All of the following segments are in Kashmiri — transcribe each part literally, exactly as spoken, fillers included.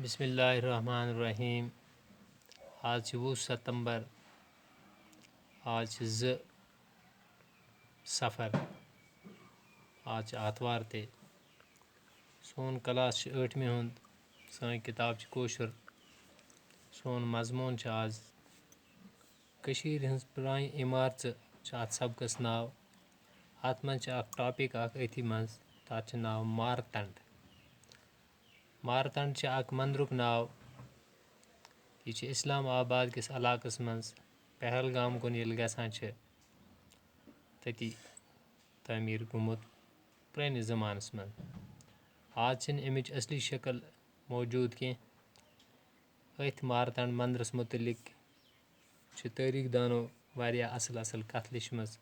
بسم اللہ الرحمن الرحیم۔ آز چھِ وُہ ستمبر، آز چھِ زٕ صفر، آز چھِ آتھوار تہِ۔ سون کلاس چھُ ٲٹھمہِ ہُنٛد، سٲنۍ کِتاب چھِ کٲشُر۔ سون مضموٗن چھُ آز کٔشیٖرِ ہٕنٛز پرٛانہِ عمارژٕ چھِ اَتھ سبقَس ناو۔ اَتھ منٛز چھِ اَکھ ٹاپِک اَکھ أتھی منٛز، تَتھ چھُ ناو مارتنٛڈ۔ مارتنٛڈ چھِ اَکھ مَنٛدرُک ناو۔ یہِ چھِ اِسلام آباد کِس علاقَس منٛز، پہلگام کُن ییٚلہِ گژھان چھِ، تٔتی تعمیٖر گوٚمُت پرٛٲنِس زمانَس منٛز۔ آز چھِنہٕ اَمِچ اَصلی شکل موجوٗد کینٛہہ۔ أتھۍ مارتنٛڈ مَنٛدرَس مُتعلِق چھِ تٲریٖخ دانو واریاہ اَصٕل اَصٕل کَتھٕ لیٚچھمَژٕ۔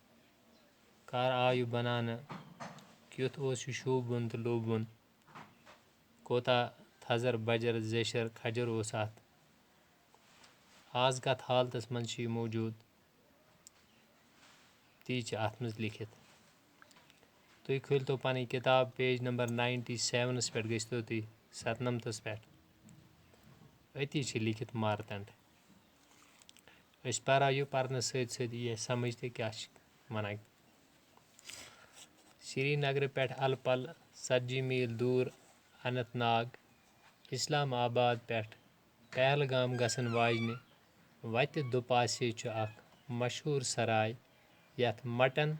کَر آو یہِ بَناونہٕ؟ کیُتھ اوس یہِ شوٗبوُن تہٕ لوٗبوُن؟ کوتاہ تھزر بجر زیچھر کھجر اوس اتھ؟ آز کتھ حالتس منٛز چھُ یہِ موجود؟ تی چھِ اتھ منٛز لیکھِتھ۔ تُہۍ کھٲلۍ تو پنٕنۍ کتاب، پیج نمبر ناینٹی سیونس پٮ۪ٹھ گٔژھۍ تو تُہۍ، ستنمتس پٮ۪ٹھ۔ أتی چھِ لیکھِتھ مارتنڈ۔ أسۍ پرو یہِ پرنس سۭتۍ سۭتۍ یی اَسہِ سمجھ تہِ کیٛاہ چھِ ونان۔ سرینگرٕ پٮ۪ٹھ الہٕ پلہٕ ژتجی میٖل دوٗر اننت ناگ، اسلام آباد پٮ۪ٹھ پہلگام گژھن واجنہِ وتہِ دُپاسے چھُ اکھ مشہوٗر سراے، یتھ مٹن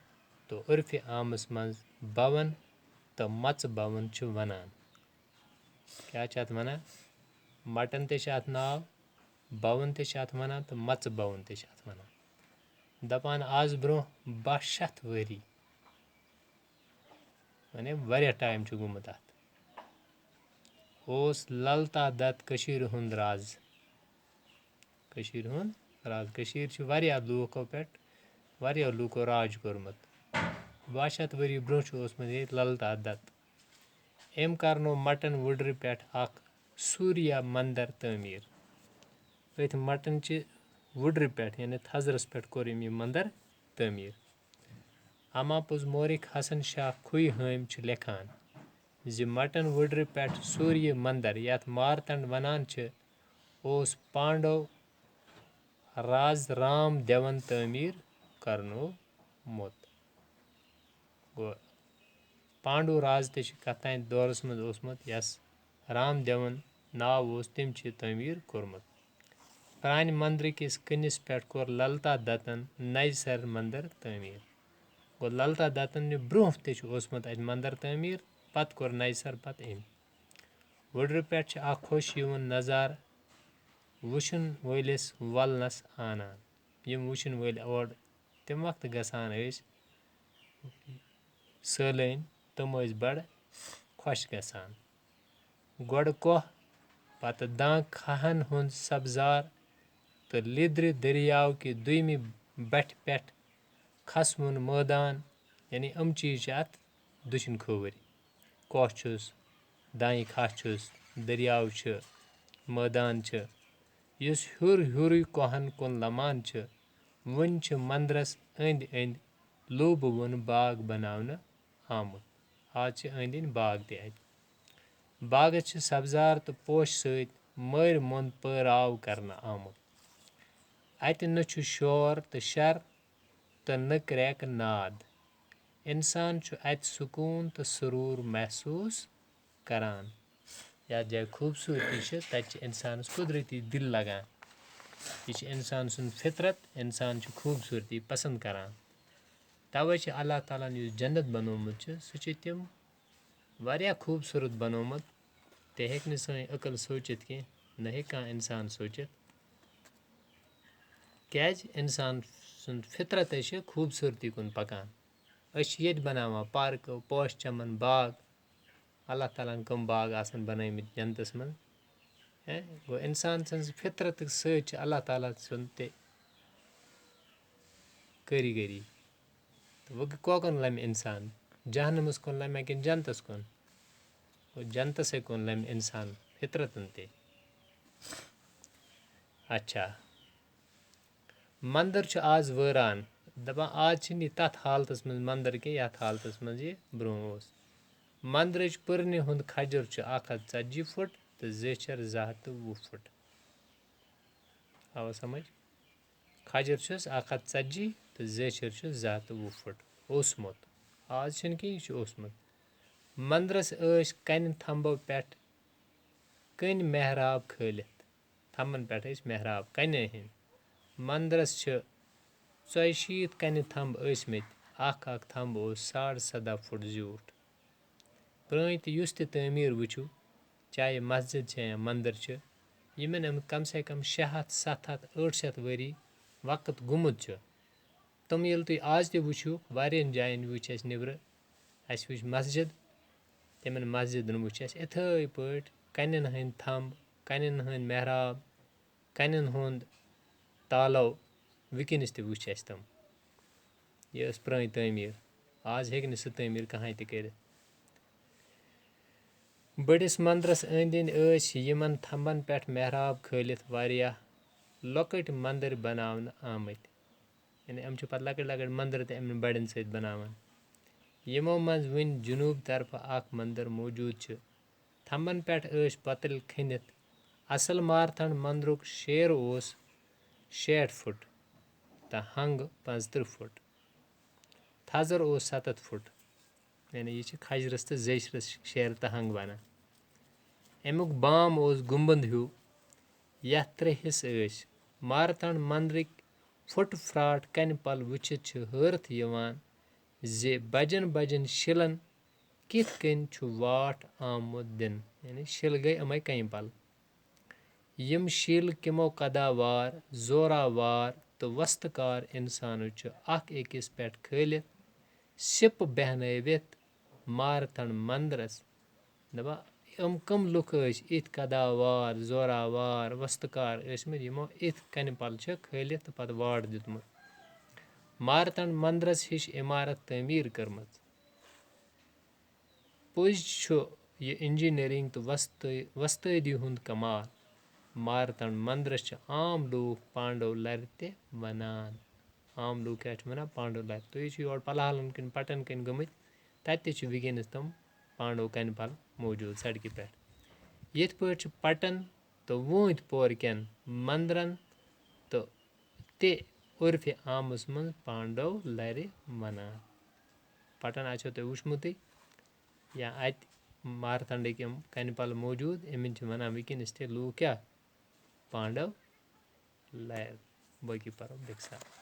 تہٕ عرفِ عامس منٛز بون تہٕ مژٕ بون چھِ ونان۔ کیٛاہ چھِ اتھ ونان؟ مٹن تہِ چھِ اتھ ناو، بون تہِ چھِ اتھ ونان تہٕ مژٕ بون تہِ چھِ اتھ ونان۔ دپان آز برونٛہہ باہ شتھ ؤری، یعنی واریاہ ٹایم چھُ گوٚمُت اتھ، اوس للتا دت کٔشیٖرِ ہُنٛد راز۔ کٔشیٖرِ ہُنٛد راز۔ کٔشیٖرِ چھِ واریاہ لوٗکو پٮ۪ٹھ، واریاہ لوٗکو راج کوٚرمُت۔ باہ شتھ ؤری برونٛہہ چھُ اوسمُت ییٚتہِ للتا دت۔ أمۍ کرنوو مٹن وُڈرِ پٮ۪ٹھ اکھ سوٗریہ مندر تعمیٖر۔ أتھۍ مٹن چہِ وُڈرِ پٮ۪ٹھ، یعنی تھزرس پٮ۪ٹھ، کوٚر أمۍ یہِ مندر تعمیٖر۔ اما پوٚز مورِکھ حسن شاہ کھویہِ ہٲمۍ چھُ لیکھان زِ مٹن وُڈرِ پٮ۪ٹھ سوٗریہ مندر، یتھ مارتنڈ ونان چھِ، اوس پانڈو راز رام دیون تعمیٖر کرنومُت۔ گوٚو، پانڈو راز تہِ چھِ کتھ تام دورس منٛز اوسمُت، یس رام دیون ناو اوس، تٔمۍ چھِ تعمیٖر کوٚرمُت۔ پرانہِ مندرٕ کِس کٔنِس پٮ۪ٹھ کوٚر للتا دتن نَیہِ سرٕ مندر تعمیٖر۔ گوٚو، للتا دتن نہِ برونٛہہ تہِ چھُ اوسمُت اتہِ مندر تعمیٖر، پتہٕ کوٚر نَیہِ سرٕ پتہٕ أمۍ۔ وُڈرِ پٮ۪ٹھ چھِ اکھ خۄش یِوُن نظارٕ وٕچھُن وٲلِس ولنس آنان۔ یِم وٕچھُن وٲلۍ اورٕ تَمہِ وقتہٕ گژھان ٲسۍ سٲلٲنۍ، تِم ٲسۍ بڑٕ خۄش گژھان۔ گۄڈٕ کوہ، پتہٕ دانٛ کھاہن ہُنٛد سبزار تہٕ لیٚدرِ دٔریاو کہِ دوٚیمہِ بٹھِ پٮ۪ٹھ کھسوُن مٲدان، یعنی یِم چیٖز چھِ اَتھ دٔچھِنۍ کھووٕرۍ۔ کوہ چھُس، دانہِ کھاہ چھُس، دٔریاو چھُ، مٲدان چھُ، یُس ہیوٚر ہیوٚرُے کوہَن کُن لمان چھُ۔ وۄنۍ چھُ مندرَس أنٛدۍ أنٛدۍ لوٗبہٕ وُن باغ بناونہٕ آمُت۔ آز چھِ أنٛدۍ أنٛدۍ باغ تہِ اَتہِ۔ باغس چھِ سبزار تہٕ پوشہٕ سۭتۍ مٲرۍ موٚنٛد پٲراو کرنہٕ آمُت۔ اَتہِ نہٕ چھُ شور تہٕ شر تہٕ نہٕ کرٛٮ۪کہٕ ناد۔ اِنسان چھُ اَتہِ سکوٗن تہٕ سروٗر محسوٗس کران۔ یَتھ جایہِ خوٗبصوٗرتی چھِ، تَتہِ چھِ اِنسانَس قۄدرٔتی دِل لگان۔ یہِ چھِ اِنسان سُنٛد فطرت، اِنسان چھُ خوٗبصوٗرتی پسنٛد کران۔ تَوَے چھِ اللہ تعالیٰ ہَن یُس جنت بنوومُت چھُ، سُہ چھُ تِم واریاہ خوٗبصوٗرت بنوومُت، تہِ ہیٚکہِ نہٕ سٲنۍ عقل سوٗنٛچِتھ کینٛہہ، نہ ہیٚکہِ کانٛہہ اِنسان سوٗنٛچِتھ۔ کیٛازِ؟ اِنسان سُنٛد فطرتے چھِ خوٗبصوٗرتی کُن پَکان۔ أسۍ چھِ ییٚتہِ بَناوان پارکہٕ، پوشہٕ چَمَن، باغ۔ اللہ تعالیٰ ہَن کٕم باغ آسَن بَنٲومٕتۍ جنتَس منٛز؟ ہیں؟ گوٚو، اِنسان سٕنٛز فطرتہٕ سۭتۍ چھِ اللہ تعالیٰ سُنٛد تہِ کٲریٖگٔری۔ تہٕ وۄنۍ کوکُن لَمہِ اِنسان؟ جہنمَس کُن لَمہِ کِنہٕ جنتَس کُن؟ گوٚو، جنتَسٕے کُن لَمہِ اِنسان فطرتَن تہِ۔ اچھا، مندر چھُ آز وٲران۔ دَپان، آز چھِنہٕ یہِ تَتھ حالتَس منٛز مندر کینٛہہ، یَتھ حالتَس منٛز یہِ برٛونٛہہ اوس۔ مندرٕچ پٔرنہِ ہُنٛد کھجر چھُ اَکھ ہَتھ ژَتجی فُٹ، تہٕ زیچھر زٕ ہَتھ تہٕ وُہ فُٹ۔ آوا سمجھ؟ کھجر چھُس اَکھ ہَتھ ژَتجی تہٕ زیچھر چھُس زٕ ہَتھ تہٕ وُہ فُٹ۔ اوسمُت۔ آز چھُنہٕ کینٛہہ، یہِ چھُ اوسمُت۔ مندرس ٲسۍ کنہِ تھمبو پٮ۪ٹھ کٔنۍ محراب کھٲلِتھ۔ تھمبن پٮ۪ٹھ ٲسۍ محراب کنہِ ہٕنٛدۍ۔ مندرس چھِ ژۄیہِ شیٖتھ کنہِ تھمب ٲسمٕتۍ۔ اکھ اکھ تھمب اوس ساڑ سَداہ فُٹ زیوٗٹھ۔ پرٛٲنۍ تہِ یُس تہِ تعمیٖر وٕچھِو، چاہے مسجد چھےٚ یا مندر چھِ، یِمن أمۍ کم سے کم شےٚ ہَتھ، سَتھ ہَتھ، ٲٹھ شیٚتھ ؤری وقت گوٚمُت چھُ، تِم ییٚلہِ تُہۍ آز تہِ وٕچھِو، واریاہن جاین وٕچھ اَسہِ نیٚبرٕ، اَسہِ وٕچھ مسجد، تِمن مسجدن وٕچھ اَسہِ اِتھے پٲٹھۍ کنٮ۪ن ہٕنٛدۍ تھمب، کنٮ۪ن ہٕنٛدۍ محراب، کنٮ۪ن ہُنٛد تالو، وٕنکیٚنس تہِ وٕچھ اَسہِ تِم۔ یہِ ٲس پرٛٲنۍ تعمیٖر۔ آز ہیٚکہِ نہٕ سُہ تعمیٖر کٕہٕنۍ تہِ کٔرِتھ۔ بٔڑِس مندرس أنٛدۍ أنٛدۍ ٲسۍ یِمن تھمبن پٮ۪ٹھ محراب کھٲلِتھ واریاہ لۄکٕٹۍ مندر بناونہٕ آمٕتۍ۔ یعنی، یِم چھِ پتہٕ لۄکٕٹۍ لۄکٕٹۍ مندر تہِ یِمن بڑٮ۪ن سۭتۍ بناوان۔ یِمو منٛز وٕنہِ جنوٗب طرفہٕ اکھ مندر موجود چھُ۔ تھمبن پٮ۪ٹھ ٲسۍ پتٕلۍ کھٔنِتھ۔ اصل مارتھنڈ مندرُک شیر اوس شیٹھ فُٹ تہٕ ہنگ پانٛژترٕہ فُٹ۔ تھزر اوس سَتَتھ فُٹ۔ یعنی، یہِ چھِ کھجرس تہٕ زیچھرس شیر تہٕ ہنگ بنان۔ اَمیُک بام اوس گُنبد ہیوٗ، یَتھ ترٛےٚ حصہٕ ٲسۍ۔ مارتنڈ مندرٕکۍ پھُٹ پھراٹ کنہِ پل وٕچھِتھ چھِ حٲرتھ یِوان زِ بجن بجن شِلن کِتھ کٔنۍ چھُ واٹھ آمُت دِنہٕ۔ یعنی، شِل گٔے یِمے کنہِ پل۔ یِم شیٖل کِمو قداوار، زوراوار تہٕ وستہٕ کار اِنسانو چھِ اکھ أکِس پٮ۪ٹھ کھٲلِتھ سِپہٕ بیٚہنٲوِتھ مارتنڈ مندرس۔ دَپان، یِم کٕم لُکھ ٲسۍ، یِتھۍ قداوار، زوراوار، وستہٕ کار ٲسۍ مٕتۍ، یِمو یِتھۍ کنہِ پل چھِ کھٲلِتھ تہٕ پتہٕ واٹھ دیُتمُت۔ مارتنڈ مندرس ہِش عمارت تعمیٖر کٔرمٕژ۔ پوٚز چھُ یہِ انجینئرنگ تہٕ وستٲ-، وستٲدی ہُنٛد کمال۔ مارتنڈ مندرس چھِ عام لوٗکھ پانڈو لرِ تہِ ونان۔ عام لوٗکھ کیٛاہ چھِ ونان؟ پانڈو لرِ۔ تُہۍ چھِو یور پلہالن کِنۍ پٹن کِنۍ گٔمٕتۍ، تتہِ تہِ چھِ وٕنکیٚنس تِم پانڈو کنہِ پل موجود سڑکہِ پٮ۪ٹھ۔ یِتھ پٲٹھۍ چھِ پٹن تہٕ ووٗنتۍ پورٕ کٮ۪ن مندرن تہٕ تہِ عرفِ عامس منٛز پانڈو لرِ ونان۔ پٹن آسیو تۄہہِ وٕچھمُتٕے، یا اتہِ مارتنڈٕکۍ یِم کنہِ پل موجود، یِمن چھِ ونان وٕنکیٚنس تہِ لوٗکھ کیٛاہ؟ پانڈو لرِ۔ باقی پرو بیٚکہِ ساتہٕ۔